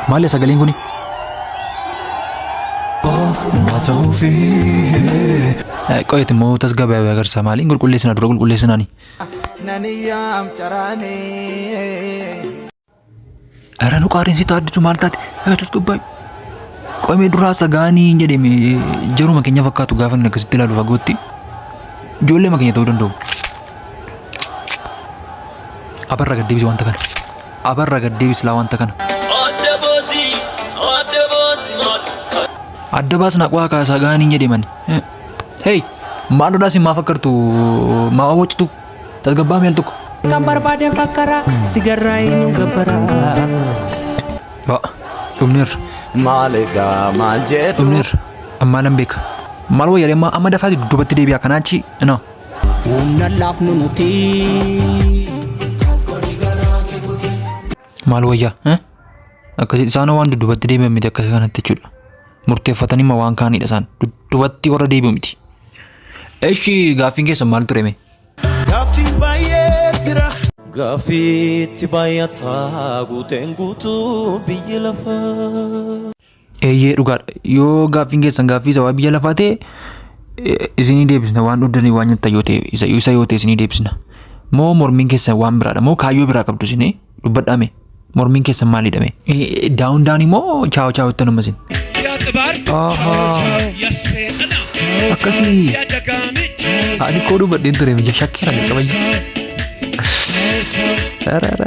Maali sagaleen kuni? Qoyet immoo tasgabbaa'ee agarsiisa. Maaliin qulqulleessina dura qulqulleessinaani? Ara nu qaariinsi taaddisu maal taate? Tasgabbaa'e. Qoyme duraa sagaanii hin jedhame jaruma keenya fakkaatu gaafa inni akkasitti ilaalu fagootti. Ijoollee keenya ta'uu danda'u. Abarra gad deebisi wanta kana. Abarra gad deebisi laa wanta kana. Adda baasna qwaa kaasaa gaanii hin jedheman. Hey, maal lodhaa isin maa fakkartu maa waccitu tasgabbaa meel tokko. Kan barbaadeen fakkara sigarraa eenyu gabbara. Ba, dhumneerra. Maal egaa maal jedhu. Dhumneerra. Ammaa nan beeka. Maal wayyaadhe amma amma dafaati dudduubatti deebi'a kanaa achi no. Humna laafnu nuti. Maal wayyaa? Eh? Akkasii isaan waan dudduubatti deebi'an miti akkasii kanatti jechuudha. Murteeffatanii ma waan kaanidha isaan. Dudduubatti warra deebi'u miti. Eshi gaaffiin keessan maal ture mee? Gaaffiin baay'ee jira. Gaaffiitti baay'ataa guuteen guutuu biyyi lafaa. Eeyyee dhugaadha. Yoo gaaffiin keessan gaaffii isa waa biyya lafaa ta'e isinii deebisna waan dhugdanii waan nyaattan yoo ta'e isa isa yoo ta'e isinii deebisna. Moo mormiin keessan waan biraadha moo kaayyoo biraa qabdu isinii dubbadhaa mee mormiin keessan maalidha mee? Daawun daawun immoo chaawo chaawo ittan amma isin. Akkasii. Ani koo dubbadheen ture biyya shakkeera jalqabayyu. Ara ara.